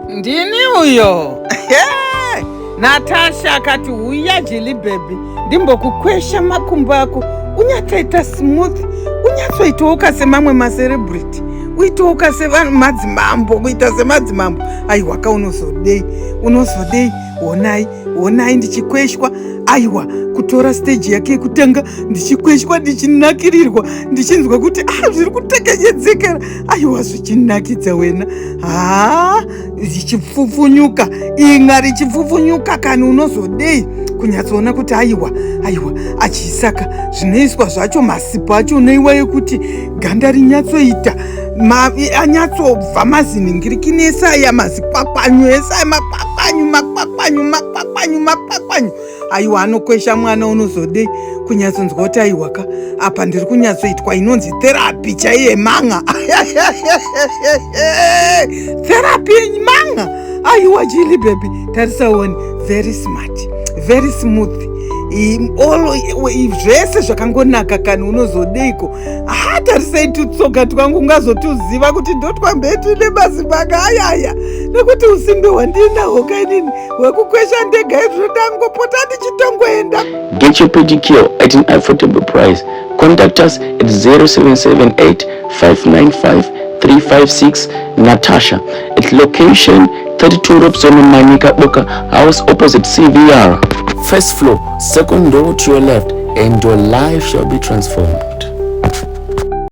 Ndini uyo. Natasha akati huya Jilly baby ndimbokukwesha makumbo ako unyatsoita smooth unyatsoitawoka semamwe macelebrity uitowoka semadzimambo kuita semadzimambo. Aiwa ka, unozodei, unozodei? Honai, honai ndichikweshwa. Aiwa, kutora stage yake yekutanga ndichikweshwa, ndichinakirirwa, ndichinzwa kuti ah, zviri kutekenyedzekera. Aiwa, zvichinakidza wena. Haa, richipfupfunyuka, inga richipfupfunyuka kani. Unozodei kunyatsoona kuti aiwa, aiwa, achisaka zvinoiswa zvacho, masipo acho unoiwa yekuti ganda rinyatsoita anyatsobva mazinhingirikini ese aya, mazikwakwanyu ese aya, makwakwanyu, makwakwanyu, makwakwanyu, makwakwanyu. Aiwa, anokwesha mwana. Unozodei kunyatsonzwa kuti aiwa ka, apa ndiri kunyatsoitwa inonzi therapy chaiye manga, therapy manga. Aiwa, Jilly baby, tarisaoni, very smart, very smooth, all zvese zvakangonaka kani. Unozodeiko? Ha, tarisei tutsoka twangu, ungazotuziva kuti ndotwambe tine mazibanga ayaya, nekuti usimbe hwandinahwo kainini hwekukwesha ndega izvo, ndangopota ndichitongoenda. Get your pedicure at an affordable price. Contact us at 0778 595 356. Natasha at location 32 Robson Manika Boka House, opposite CVR. First floor, second door to your left, and your life shall be transformed.